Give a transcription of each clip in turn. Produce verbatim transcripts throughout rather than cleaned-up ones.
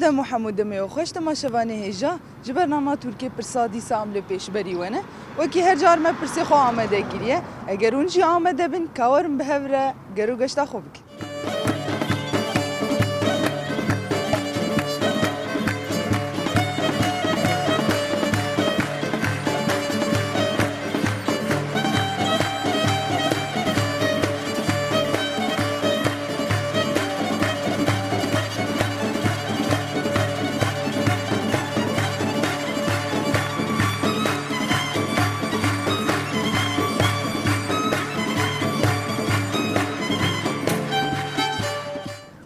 Dem û hemû demê we xweş temaşevanê hêja, ji bernama Tirkiyê Pirsa dîsa em li pêşberî we ne. Wekî her car me pirsê xwe amade kiriye. Eger hûn jî amade bin, ka werin bi hev re ger û geşta xwe bikin.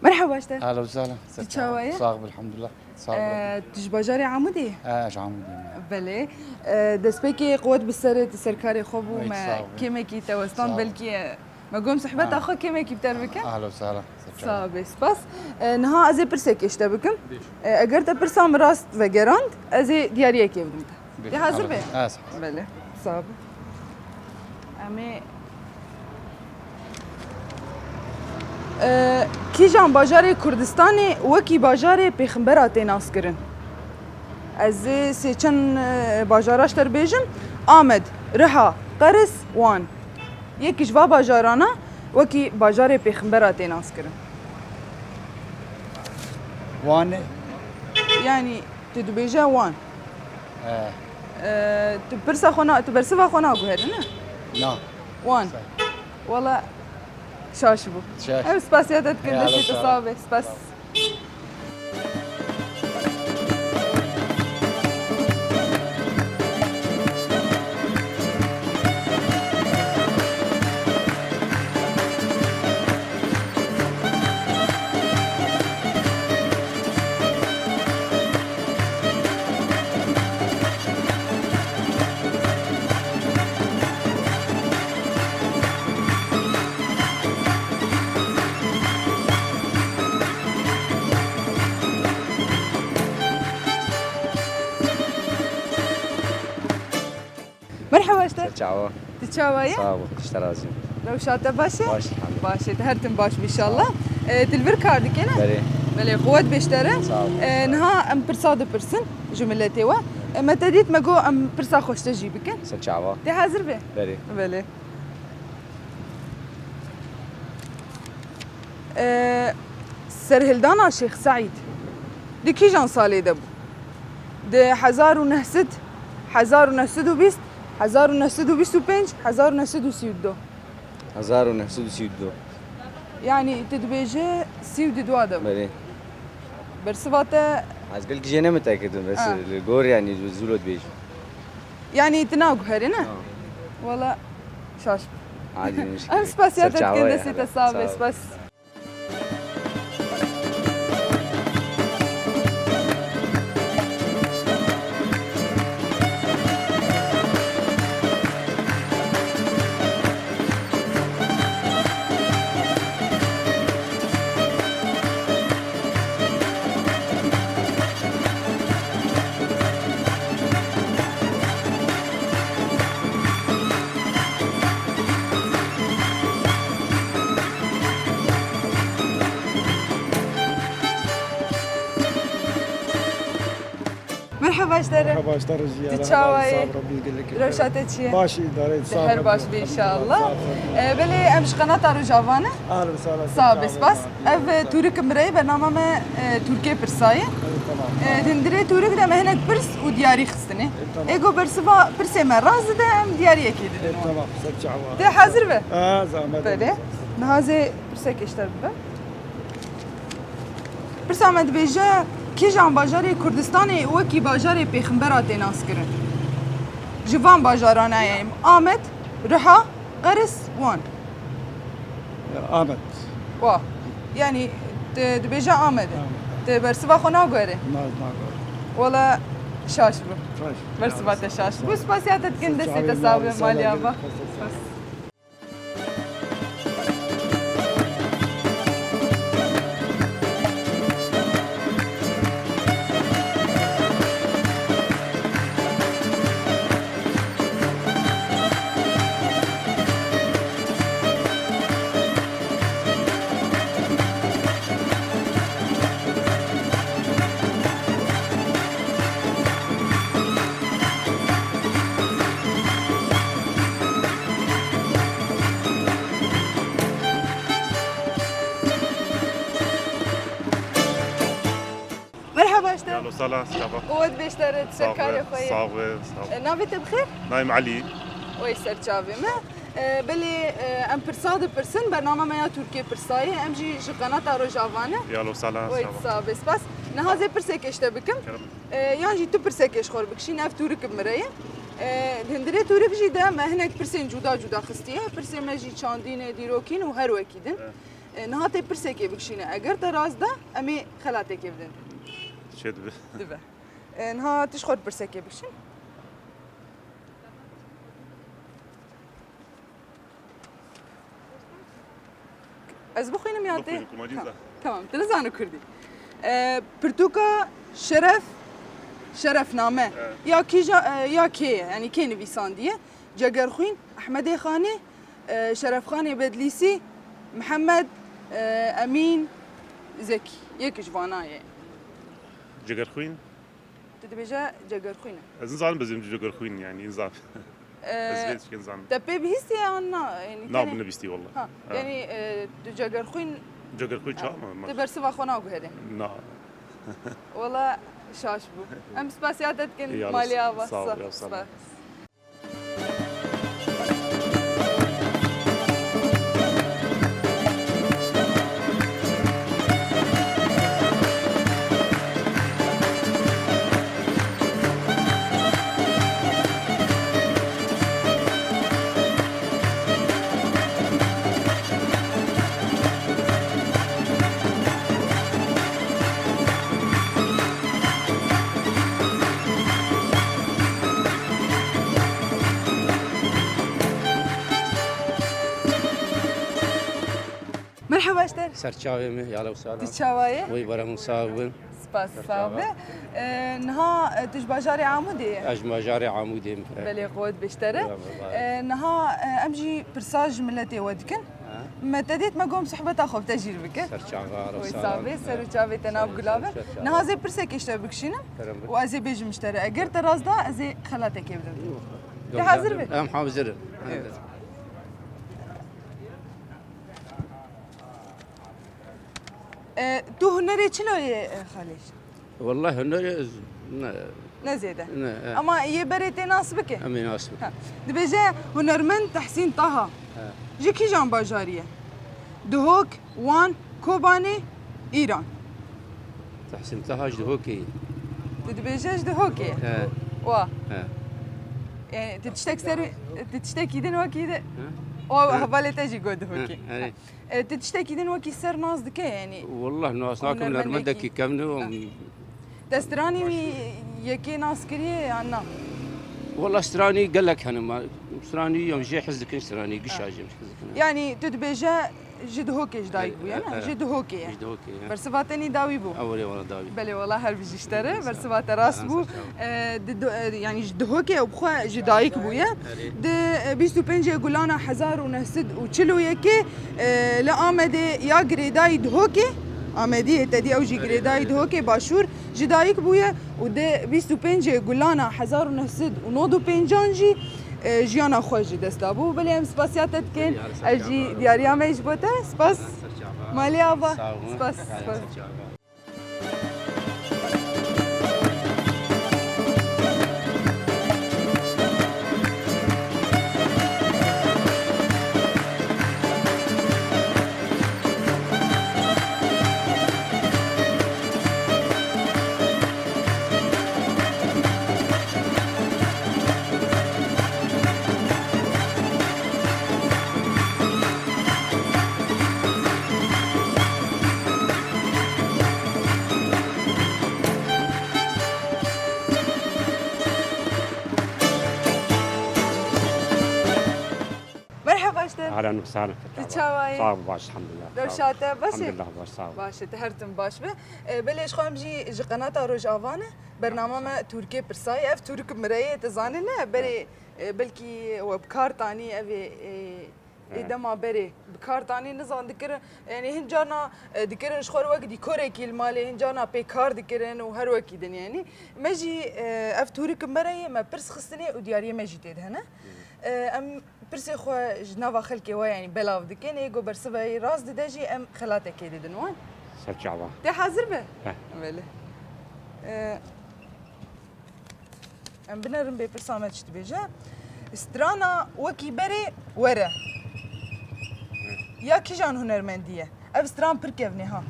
Merhaba ji te. Ahlen we sahlen. Tu çawa ye? Sax bû, elhamdulillah. Sax bû. Ee, tu ji bajarê Amûdê yî? Ee, ji Amûdê me. Belê. Ee, destpêkê quwet bi serê, tu ser karê xwe bû. Ey, me sax bû. Kêmekî te westan, sax bû, belkî, e, me got em sohbeta xwe kêmekî bi te re bikin. Ahlen we sahlen. Sax bê, spas. Ee, niha ez ê pirsekê ji te bikim. Ee, eger te pirsa min rast vegerand, ez ê diyariyekê bidim te. Tê hazir be? Ez hazir. Belê, sax be. Em ê, e, kîjan bajarê Kurdistanê wekî bajarê pêxembera tê naskirin? Ez ê sê çend, e, bajara ji te re bêjim, Amed, Riha, Qeris, Wan. Yekî ji va bajarana wekî bajarê pêxembera tê naskirin. Wan e? Yanî, tu dibêje Wan. He. Ee, tu pirsa xwe na, tu bersiva xwe naguherî, ne? Na. Wan. Wala şaş bû. Şaş. Ev spasiya te dikin, destê te sax be. Spas. Merhaba ji te. Çawa? Tu çawa ye? Sağ ol, işte razıyım. Rewşa te baş e? Baş, elhamdülillah. Baş e, her tim baş bî inşallah. Sağ ol. E, tu li vir kar dike ne? Belê. Belê, quwet bê ji te re. Sağ ol. E, niha em pirsa dipirsin ji miletê we. E, me te dît, me got em pirsa xwe ji te jî bikin. Ser çawa? Tê hazir be? Belê. Belê. E, serhildana Şêx Seîd di kîjan salê de bû? Di hezar û neh sed, hezar û neh sed û bîst, hezar û neh sed û bîst û pênc, hezar û neh sed û sî û du. Hezar û neh sed û sî û du. Yanî tu dibêje sî û du de bû. Belê. Bersiva te. Ez gelkî jê ne mitekirdim, bes, ha, li gor, yanî zû lo dibêjim. Yanî tu naguherî, ne? Ha. Wala şaş. Adî, muşkil. Em spasiya te dikin, destê te sax be, spas. Merhaba ji te re. Merhaba ji te re jî. Tu çawa yî? Rewşa te çi ye? Baş, îdare et. Her baş be inşallah. E, belê, em ji qenata Rojava ne. Ahlen we sahlen. Sağ be, spas. Ev, e, Tûrik Mireyê, bernama me, e, Tirkiyê Pirsayê. E, tamam. E, di hundirê Tûrik de me hinek pirs û diyarî xistine. E, tamam. Ê ku bersiva pirsê me rast dide, em diyariyekê didin. E, tamam, ser çawa. Tê hazir be? Ha, zahmet. Belê. Niha ez ê pirsekê ji te re bibim. Pirsa me dibêje, kîjan bajarê Kurdistanê wekî bajarê pêxembera tê naskirin? Ji van bajaran heye, Amed, Riha, Qeris, Wan. Amed. Wa. Yanî, tu dibêje Amed e. Amed. Tu bersiva xwe naguherî? Na, naguherim. Wala şaş bû. Şaş. Bersiva te şaş bû. Spasiya te dikin, destê te sax be, malî ava. Sala, sala. Quwet bêştere, di ser karê xwe ye. Sağ ol, sağ ol. E, navê te bi xêr? Navê min Elî. Wey ser çavê me. E, belê, e, em pirsa dipirsin, bernama me ya Tirkiyê Pirsayê, em jî ji qenata Rojava ne. Ya lo sala, sağ ol. Wey, sağ be, spas. Niha zê pirsekê ji te bikim. Kerem. E, yan jî tu pirsekê ji xwe bikişîn, ev tûrik bi min re ye. E, di hundirê tûrik jî de me hinek pirsên cuda cuda xistiye. Pirsê me jî çandîn e, dîrokîn û her wekî din. E, niha tê pirsekê bikişîne. Eger te rast da, em ê xelatekê bidin. Çêdibe. Dibe. E, niha tu ji xwe pirsekê bikişîn. Ez bixwînim ya tê? Bixwîne, tu ma cî zan. Tamam, tu nizane kurdî. E, pirtûka şeref, şerefname. Evet. Ya kîja, e, ya kê ye? Yanî kê nivîsandiye? Cegerxwîn, Ehmedê Xanê, e, Şerefxanê Bedlîsî, Mihemed, e, Emîn Zekî. Yek ji vana ye. Cegerxwîn? Tu dibêje Cegerxwîn e. Ez nizanim, ez ê bêjim Cegerxwîn, yanî nizanim. E, ez vê tişkê nizanim. Te pê bihîstiye yan na? Yanî na, tenê min nebîstiye walla. Ha, yanî, e, tu Cegerxwîn, Cegerxwîn çawa ma? Tu bersiva xwe naguherî? Na. Wala şaş bû. Em spasiya te dikin, malê ava. Sağ ol, sağ ol. Spas. Merheba ji te. Ser çavê me, ya lew sala. Tu çawa ye? Wê berem û sağ bin. Spas, sağ be. E, niha, e, tu ji bajarê Amûdê ye? Ez ji bajarê Amûdê me. Belê, quwet bêştere. E, niha, e, em jî pirsa ji miletê we dikin. Me te dît, me got em sohbeta xwe bi te jî bike. Ser çava, wê sağ be, ser û çavê te nav gula be. Niha ez ê pirsekê ji te bikişînim û ez ê bêjim ji te re. Eger te rast da, ez ê xelatekê bidim. Te hazir be? Em hazir in. Evet. E, tu hunerê çilo yê, e, Xalîş? Wallahî hunerê ez ne. Ne zêde. Ne, e. Ama yê berê tê nas bike? Em ê nas bikin. Ha. Dibêje hunermend Tehsîn Taha. He. Ji kîjan bajarî ye? Duhok, Wan, Kobanê, Îran. Tehsîn Taha ji Duhokê ye. Tu dibêje ji Duhokê ye? He. Wa. He. Yanî tu tiştek ser, tu tiştekî din wekî de. He? O hevalê te jî got Duhokê. He, erê. E, tu tiştekî din wekî ser nas dike, yanî? Wallah nas nakim, hunermendekî kevn e. Te stranî wî yekê nas kiriye yan na? Wallah stranî gelek hene ma. Stranî em jê hez dikin, stranî gişa jê hez dikin. Yanî tu dibêje ji Duhokê ji dayik bûye, ne? Ji Duhokê ye. Ji Duhokê ye. Bersiva te nî dawî bû. Ew ê wala dawî. Belê wala her bijî ji te re. Bersiva te rast bû. E, di, di, e, yanî ji Duhokê û bi xwe ji dayik bûye. Di, e, bîst û pêncê Gulana hezar û neh sed û çil û yekê, e, li Amedê ya girêdayî Duhokê, Amediyê te dî ew jî girêdayî Duhokê Başûr ji dayik bûye û di bîst û pêncê Gulana hezar û neh sed û nod û pêncan jî, e, jiyana xwe ji dest dabû. Belê em spasiya te dikin. Ez jî diyariya me ji bo te. Spas. Malê ava. Spas. Spas. Merheba ji te. Ahlen ve sahlen. Tu çawa yî? Sağ ol, baş, elhamdülillah. Rewşa te baş e? Elhamdülillah, baş, sağ ol. Baş e, tu her tim baş be. E, belê ji xwe em jî ji qenata Rojava ne. Bernama me Tûrikê Pirsayê. Ev tûrik mireyê, tu zanî ne? Berê, e, belkî we bi kar tanî ev ê, e, Ê dema berê bi kar tanî nizan dikirin, yanî hin carna, e, dikirin ji xwe re wek dîkorekî li malê, hin carna pê kar dikirin û her wekî din yanî. Me jî, e, ev tûrik me re ye, me pirs xistinê û diyariyê me jî tê de hene. E, em pirsê xwe ji nava xelkê we yanî belav dikin, ê ku bersivayê rast dide jî em xelatekê didin wan. Ser çava. Tê hazir be? He. Belê. E, em binerin bê pirsa me çi dibêje. Strana wekî berê were. Ya kîjan hunermendî ye? Ev stran pir kevn e ha.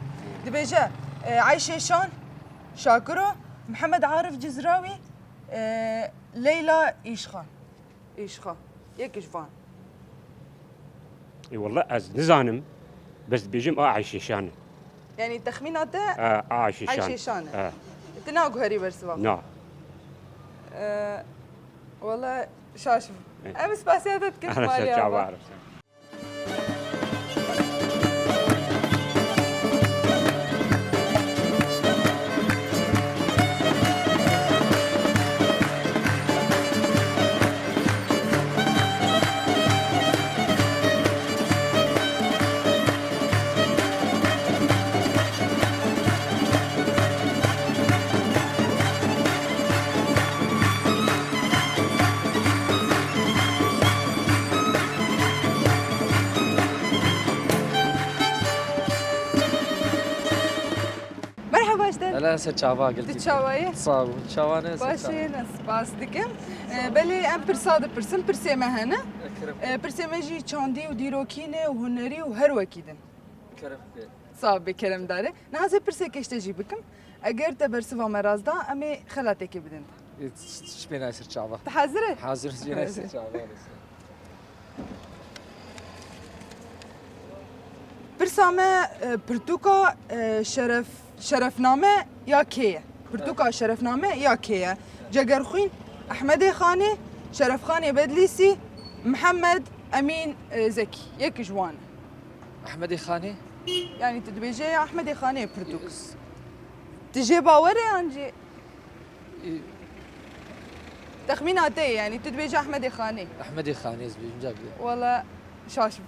Dibêje, e, Ayşe Şan, Şakiro, Mihemed Arif Cizrawî, e, Leyla Îşxan. Îşxan. Yek ji van. Ê, wela ez nizanim. Bes dibêjim a Ayşe Şan e. Yanî texmîna te A, a Ayşe Şan. Ayşe Şan e. E. Tu naguherî bersiva xwe? Na. E, wela şaş bû. E. Em spasiya te dikin. Ana ser malî çava ava. Ara sen. Merhaba ji te. Hele ser çava gel. Tu çawa yî? Sağ ol. Çava ne? Baş e, ne spas dikim. E, belê em pirsa dipirsin, pirsê me hene. Kerem. E, pirsê me jî çandî û dîrokî ne û hunerî û her wekî din. Kerem. Sağ be, kerem dare. Niha ez ê pirsekê ji te jî bikim. Eger te bersiva me rast da, em ê xelatêkê bidin te. E, ş-, ş-, şpêna ser çava. Tu hazir î? Hazir, şpêna ser çava. Pirsa me, e, pirtûka, e, şeref, şerefname ya kê ye? Pirtûka şerefname ya kê ye? Cegerxwîn Ehmedê Xanê, Şerefxanê Bedlîsî, Mihemed Emîn, e, Zekî. Yek ji wan e. Ehmedê Xanê? Yanî tu dibêje ya Ehmedê Xanê pirtûk. Yes. Tu jê bawer e an jî? E, Texmîna te ye, yanî tu dibêje Ehmedê Xanê. Ehmedê Xanê ez bêjim, ca bide. Wela şaş bû.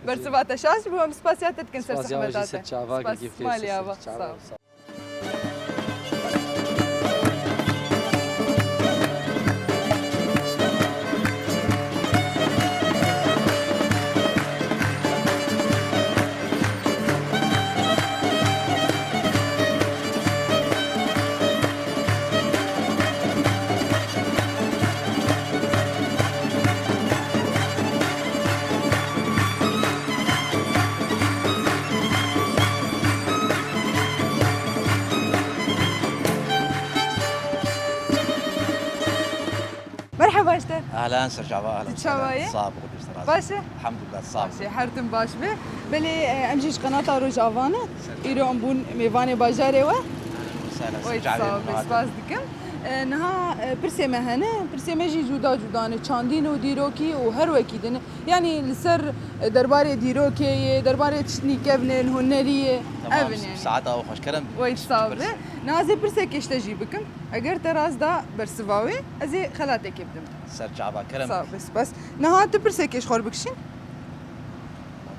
Bersiva te şaş bû, em spasiya te dikin ser zehmeta te. Spas ya we jî, ser çava. Spas, girgîf kir, malî ser ava, çava. Sağ ol. Sağ ol. Merheba ji te. Ehlen, ser çava, ehlen. Tu çawa yî? Sağ ol, Xwedê ji te razî. Baş e? Elhamdulillah, sağ ol. Baş e, her tim baş be. Belê, e, em jî ji qenata Rojava ne. Ser çava. Îro em bûn mêvanê bajarê we. Sağ ol, sağ ol, spas dikim. E, niha, e, pirsê me hene, pirsê me jî cuda cuda ne, çandîn û dîrokî û her wekî din. Yanî li ser, e, derbarê dîrokê yê, derbarê tiştnî kevnên, hunerî yê. Tamam, ev in yanî. Saeta we xweş, kerem. Wey sağ be. Niha ez ê pirsekê ji te jî bikim. Eger te rast da bersiva wê, ez ê xelatêkê bidim. Ser çava, kerem. Sağ be, spas. Niha tu pirsekê ji xwe bikişîn.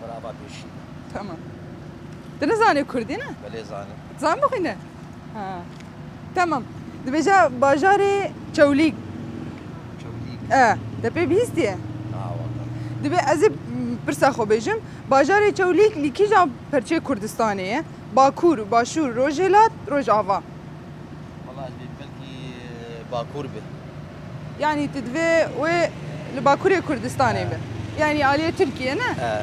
Berava pêşî. Tamam. Tu nizanî kurdî ne? Belê zanim. Zan bixwîne? Ha. Tamam. Dibêje bajarê Çewlîg. Çewlîg. E, te pê bihîstiye? Na, wala. Dibê ez ê pirsa xwe bêjim. Bajarê Çewlîg li kîjan perçê Kurdistanê ye? Bakur, Başûr, Rojhilat, Rojava. Wala ez bê belkî, e, Bakur be. Yanî tu divê wê li Bakurê Kurdistanê be. Yanî aliyê Tirkiye ne? E.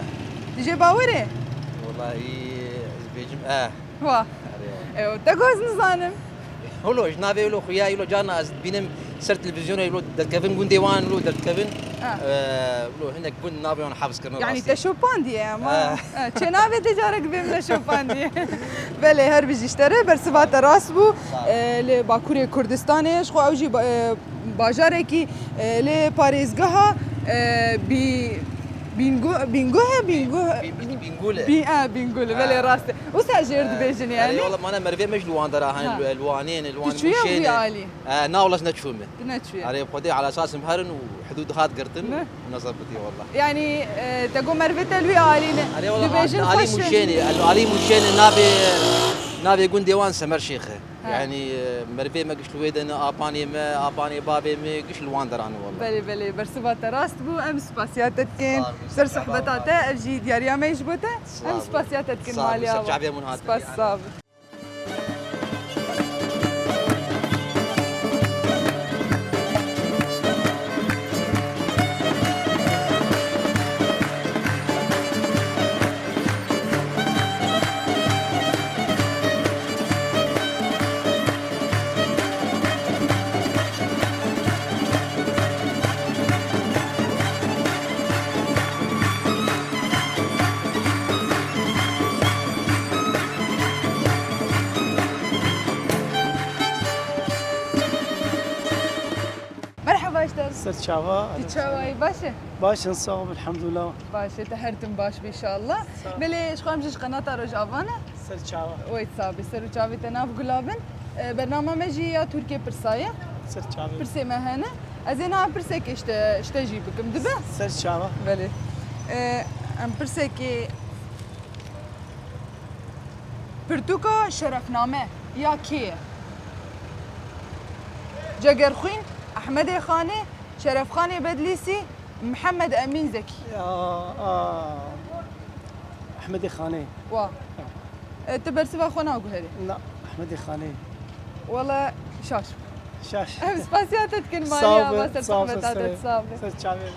Tu jê bawer e? Wala ez bêjim e. Wa. Erê. E, te got ez nizanim. Wilo, ji navê wilo xuya, wilo carna ez dibînim ser televîzyonê, wilo derdikevin gundê wan, wilo derdikevin. Ha. E, wilo hinek gund navê wan hefz kirine. Yanî rastî. Te şopandiye ama. Ha. Ha, çê navê te carek bê min şopandiye. Belê, her bijî ji te re, bersiva te rast bû. Sağ ol. E, li Bakurê Kurdistanê, ji xwe ew jî ba-, e, bajarekî, e, li parêzgeha, e, Bî-, Bîngu-, Bînguh e, Bînguh e? Bî-, Bî-, Bîngul e. Bî-, e, Bîngul e, belê rast e. Wisa jêr dibêjin yanî? Erê, wala mane merivê me ji li wan dera hene, ha, li, li Wanê ne, li Wan Mûşê ne. Tu çûye wî alî? E, na wala ez neçûme. Tu neçûye? Erê, Xwedê ala esas em herin û hidûd hat girtin û nezebitiye wala. Yanî, e, te got merivê te li wî alî ne. Erê, wala dibêjin alî xweş e. Mûşê ne, alî Mûşê ne, navê, navê gundê wan Semer Şêx e. Ha. Yanî, e, merivê me giş li wê de ne, apanê me, apanê bavê me, giş li wan deran e wala. Belê, belê, bersiva te rast bû, em spasiya te dikin. Sağ ol, ser sohbeta te, ev jî diyariya me ji bo te. Sağ ol. Em spasiya te dikin, sağ ol, maliya ser çavê min hatî. Spas, sağ ol. Ser çava. Tu çawa yî, baş e? Baş in, sağ ol, elhamdülillah. Baş e, te her tim baş be inşallah. Sağ ol. Belê, ji xwe em jî ji qenata Rojava ne. Ser çava. Wey, sabe, ser û çavê te nav gula bin. E, bernama me jî ya Tirkiyê pirsa ye. Ser çava. Pirsê me hene. Ez ê niha pirsekê ji te, ji te jî bikim, dibe? Ser çava. Belê. E, em pirsekê Pirtûka Şerefname ya kê ye? Cegerxwîn, Ehmedê Xanê, Şerefxanê Bedlîsî, Mihemed Emîn Zekî. Ya, a, Ehmedê Xanê. Wa. E, tu bersiva xwe naguherî? Na, Ehmedê Xanê. Wala şaş. Şaş. Em spasiya te dikin, Sağ maliya ol, va ser sağ ol, sohbeta te, ser, sağ ol. Ser çavê.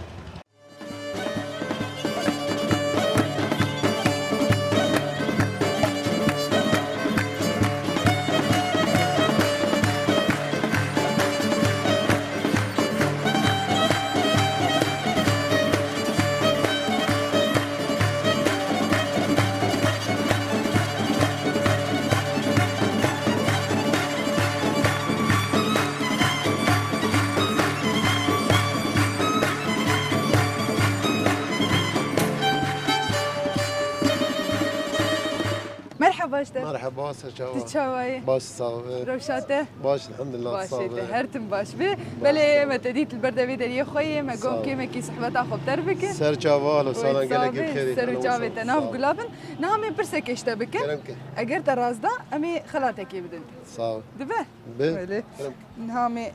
Merheba ji te. Merheba, ser çawa? Tu çawa yî? Baş, sağ ol. Rewşa te? Baş, elhamdülillah, Baş sağ ol. Her tim baş be. Baş, Belê, sağ ol. Me te dît li ber devê deriyê xwe yê, me Sağ got ol. kêmekî sohbeta xwe bi te re bikin. Ser çava, alo, Oy, salan, gelek sabe, xêr. Ser û çavê te nav gula bin. Niha em ê pirsekê ji te bikin. Kerem ke. Eger te raz da, em ê xelatekê bidin te. Sağ ol. Dibe? Be. Belê. Kerem ke. Niha em ê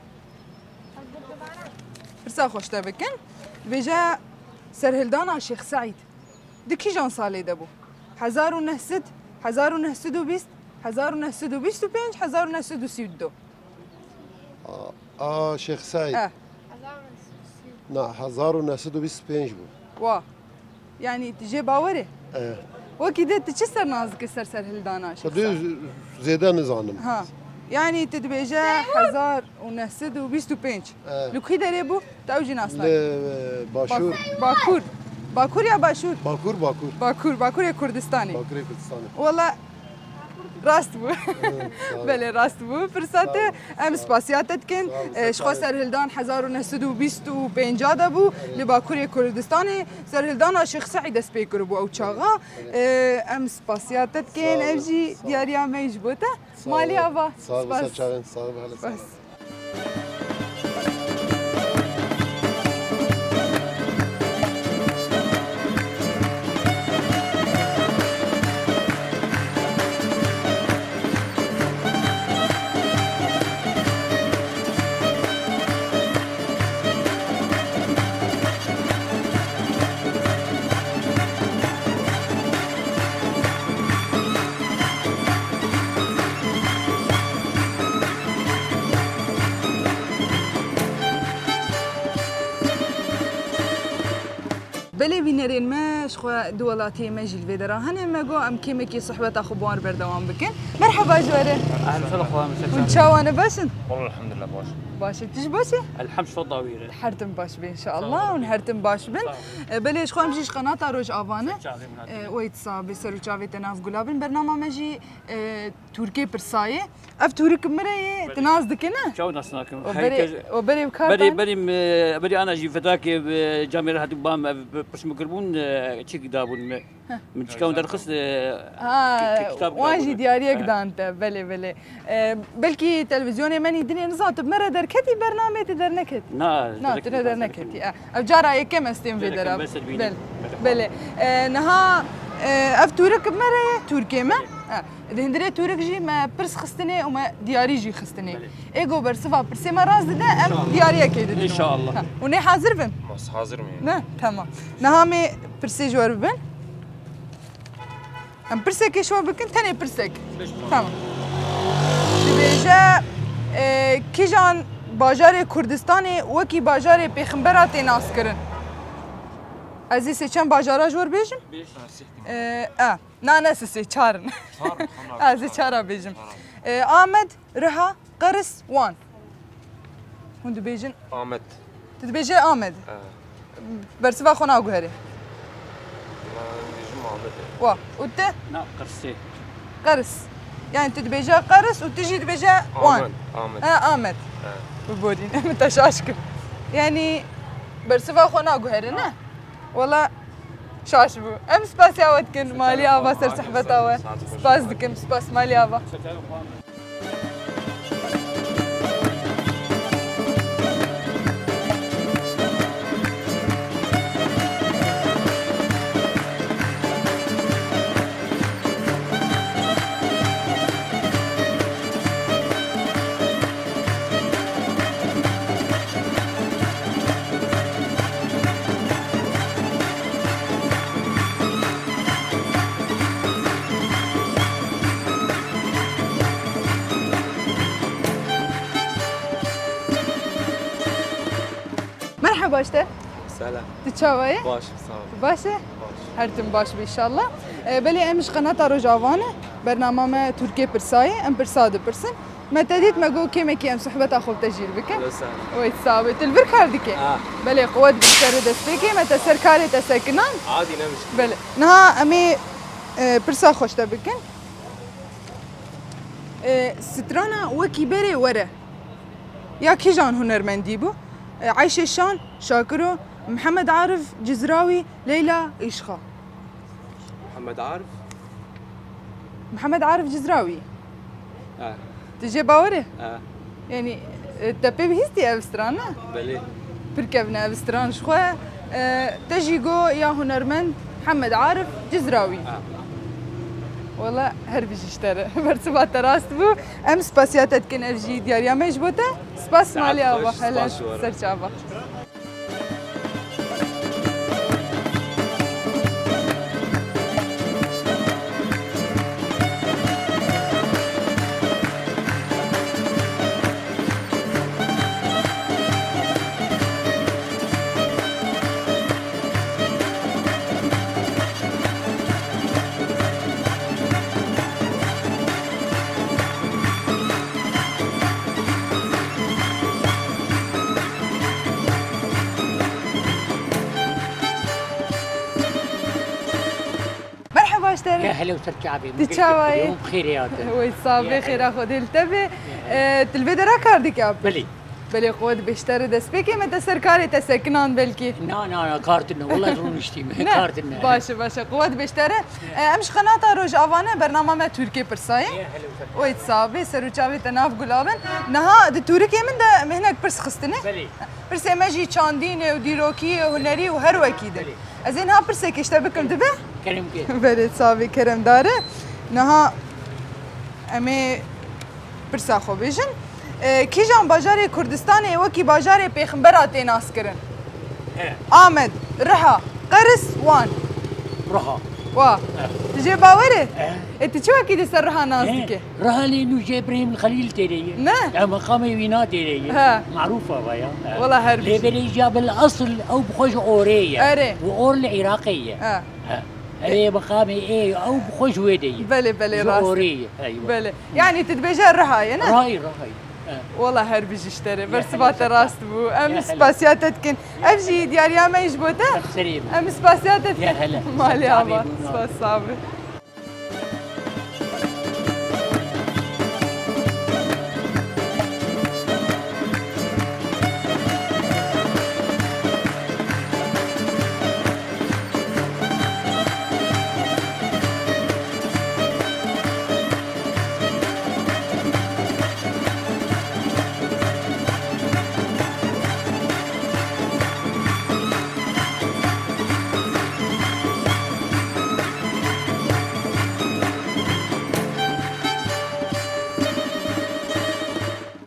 pirsa xwe ji te bikin. Dibêje serhildana Şêx Seîd di kîjan salê de bû? Hezar û neh sed, hezar û neh sed û bîst, hezar û neh sed û bîst û pênc, hezar û neh sed û sî û du. A, a, Şêx Seîd. Eh. Na, hezar û neh sed û bîst û pênc bû. Wa. Yanî tu jê bawer î? Eh. Wekî de tu çi ser nas dikî ser serhildana Şêx Seîd? Xwedê zêde nizanim. Ha. Yanî tu dibêje hezar û neh sed û bîst û pênc. Eh. Li kî derê bû? Te ew jî nas nake. Li, e, Başûr. Bak-, Bakur. Bakur ya Başûr? Bakur, Bakur. Bakur, Bakurê Kurdistanê. Bakurê Kurdistanê. Wala rast bû. Evet, sağ ol. Belê, rast bû. Pirsa te, Sağ ol, em sağ ol. spasiya te dikin. Sağ ol, E, ji xwe sağ ol. serhildan hezar û neh sed û bîst û pênc de bû. Evet. Li Bakurê Kurdistanê serhildana Şêx Seîd dest pê kiribû ew çaxa. Evet. E, em spasiya te dikin. Sağ ol, Ev jî sağ ol. diyariya me ji bo te. Sağ ol. Malî ava. Sağ ol, Spas. Sağ ol. Spas. Belê bînerên me, ji xwe di welatiyê me jî li vê dera hene, me got em kêmekî sohbeta xwe bi wan berdewam bikin. Merheba ji we re. Ehl, ser xwe, ser Hûn çawa ne, baş in? Wala elhamdulillah baş. Baş e, tu jî baş e? Elham şo dawî re. Her tim baş be inşallah, Sağ ol. hûn her tim baş bin. Sağ ol. E, belê ji xwe em jî ji qenata Rojava ne. Ser çavê min E, hatî. Wey tu sax bî, ser û çavê te nav gula bin. Bernama me jî, e, Tirkiyê pirsayê. Ev tûrik min re yê, Belê. tu nas dike ne? Çawa nas nakim? O Her berê, kes o berê bi kar Berê, dan? berê, e, berê ana jî fedakê, e, camêre hatî bam, e, pirs min kirbûn, e, çîk dabûn me. Heh. Min çîka hûn derxist, e, Ha, ki-, ki-, kitab wan jî dabûn. diyariyek Ha. dan te, belê, belê. E, belkî televîzyonê me nî dinê nizan, tu bi me re derketî bernameyê, tu derneketî? Na, Na, derketî, tu ne na, derneketî. derketî. E, ev cara yekem ez têm vê Derek dera. em bes dibînin. Bel-, Merhaba. belê. E, niha, e, ev tûrik bi me re ye, Tirkê me. Belê. E, Di hundirê tûrik jî me pirs xistinê û me diyarî jî xistinê. Belê. Ê go bersiva pirsê me rast dide, em İnşallah. diyariyekê didin. İnşallah. Ha, hûn ê hazir bin? Mas hazir mı? Ne? Tamam. Niha em ê pirsê ji we re bibin. Em pirsekê ji we bikin, tenê pirsek. Beş puan. Tamam. Dibêje, e, kîjan bajarê Kurdistanê wekî bajarê pêximbera tê naskirin? Ez ê sê çend bajara ji we re bêjim? Beş. E, e. Na, ne sisê, çar in. Çar in, tamam, Ez ê çar. çara bêjim. Çar in. E, Amed, Riha, Qeris, Wan. Hûn dibêjin? Amed. Tu dibêje Amed. E. Bersiva xwe naguherî. Ma bêjim Amed e. Wa. Û te? Na, Qerisê. Qeris. Yani tu dibêje Qeris û tu jî dibêje Wan. Amed, Amed. He, Amed. He. Biborîn. Min te şaş kir. Yanî bersiva xwe naguhere, ne? Wela şaş bû. Em spasiya we dikin, malî ava, ser sehbeta we. Spas dikim, spas malî ava. Merheba ji te. Selam. Tu çawa yî? Baş, sağ ol. Tu baş î? Baş. Her tim baş be înşallah. E, belê em ji qenata Rojava ne. Bernama me Tirkiyê pirsa ye. Em pirsa dipirsin. Me te dît, me got kêmekî em sohbeta xwe bi te jî bikin. Hello, sağ ol. Wey, sağ be. Tu li vir kar dikî? Ha. Belê, quwet bi ser destpêkê, me te ser karê te sekinan. Adî, ne mişkil. Belê. Niha em ê, e, pirsa xwe ji te bikin. E, strana Wekî Berê Were ya kîjan hunermendî bû? E, Ayşe Şan, Şakiro, Mihemed Arif Cizrawî, Leyla Îşxa. Mihemed Arif? Mihemed Arif Cizrawî. Ha. Tu jê bawer î? Ha. Yanî, e, te pê bihîstî ev stran, ne? Belê. Pir kevn e ev stran ji xwe. E, te jî got ya hunermend Mihemed Arif Cizrawî. Ha. Wela her bijî ji te re. Bersiva te rast bû. Em spasiya te dikin, ev jî diyariya me ji bo te. Spas malê ava. Hele ser çava. Merheba ji te re. Ya hele û ser çavê min. Tu çawa yî? Bi xêrê hatin. Wey, sağ be, xêra Xwedê li te be. E, tu li vê dera kar dikî? Belê. Belê, quwet bê ji te re, destpêkê me te ser karê te sekinan belkî. Na, na, na, kar tune. Wela rûniştî me. Ne? Kar tune. Baş e, baş e. Quwet bê ji te re. E, em ji qenata Rojava ne, bernama me Tirkiyê pirsa ye. Ya hele û ser çavê. Wey, sağ be, ser û çavê te nav gula bin. Niha di tûrikê min de me hinek pirs xistine. Belê. Pirsê me jî çandîn e û dîrokî ye, hunerî û her wekî din. Belê. Ez ê niha pirsekê ji te bikim, dibe? Kerem ke. Belê, sağ be, keremdar e. Niha em ê pirsa xwe bêjin. E, kîjan bajarê Kurdistanê wekî bajarê Pêxembera tê naskirin? He. Amed, Riha, Qeris, Wan. Riha. Wa. He. Tu jê bawer î? He. E, tu çi wekî di ser Riha nas dikî? Riha lê nû jê Îbrahîm Xelîl têrê ye. Ne? Ya meqamê wîna têrê ye. Ha. Marûf ava ya. Ha. Wela her bijî. Lê belê jî ya bil esil ew bi xwe ji Orê ye. Erê. Û Or li Iraqê ye. Ha. Ha. Erê meqamê ê ew bi xwe ji wê de ye. Belê, belê, rast. Ji Orê ye. Eywa. Belê. Yanî tu dibêje Riha ye, ne? Rihayê, Rihayê. Ha. Wela her bijî ji te re. Ya, bersiva te rast bû. Em spasiya te dikin. Ev jî diyariya me ji bo te. Em spasiya te dikin. Ya hele. Malê ava. Spas, sağ be.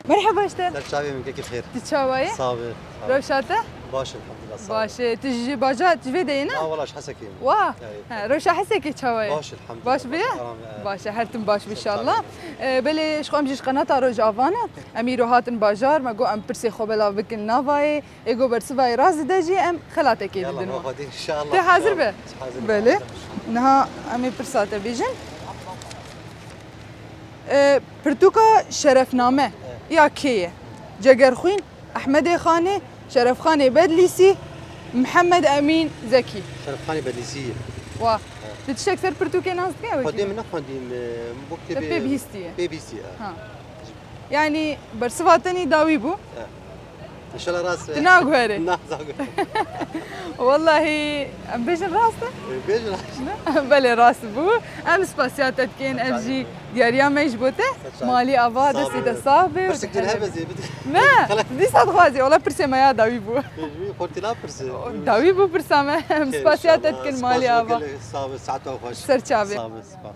Merheba ji te. Ser çavê min, kekî xêr. Tu çawa yî? Sağ be. Rewşa te? Baş, elhamdülillah, sağ ol. Baş e. Tu ji bajar, tu vê de yî, ne? Na, wela ji Hesekê me. Wa. Evet. Ha, rewşa Hesekê çawa ye? Baş, elhamdülillah. Baş be? Baş, elhamdülillah. Baş e, her tim baş be înşallah. Ee, belê ji xwe em jî ji qenata Rojava ne. Em îro hatin bajar, me got em pirsê xwe belav bikin navayê. Ê got bersivayê rast dide jî em xelatekê didin. Yallah, înşallah. Tu hazir be? Hazir. Belê. Niha em ê pirsa te bêjin. E, pirtûka Şerefname ya kê ye? Cegerxwîn, Ehmedê Xanê, Şerefxanê Bedlîsî, Mihemed Emîn Zekî. Şerefxanê Bedlîsî ye. Wa. He. Tu tiştek ser pirtûkê nas dike? Xwedê min nexwendî, e, bo kitêbê pê bihîstiye. Pê bihîstiye, he. Ha. Yanî bersiva te nî dawî bû. He. İnşallah rast. Tu naguherî? Nazaguherî. Wellahî, em bêjin rast e? Bêjin rast. Belê rast bû. Em spasiya te dikin, ev jî diyariya me ji bo te. Malî ava, destê te sax be. Pirsik din hebe zê bidî. Ne, dîsa dixwazî, wala pirsê me ya dawî bû. Xortî la pirse. Dawî bû pirsa me. Em spasiya te dikin malî ava. Sağ be, saet xweş. Ser çavê. Sağ be, spas.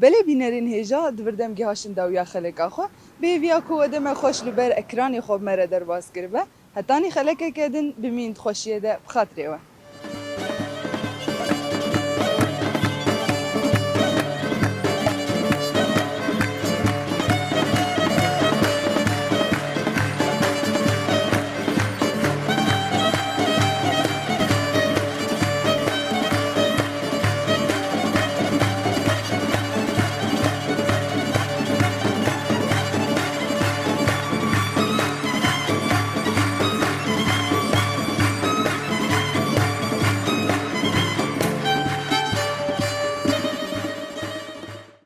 Belê bînerên hêja di vir de em gihaştin dawiya xeleka xwe. Bi hêviya ku we deme xweş li ber ekranê xwe bi me re derbas kiribe. Hetanî xelekeke din bimîn di xweşiyê de bi xatirê we.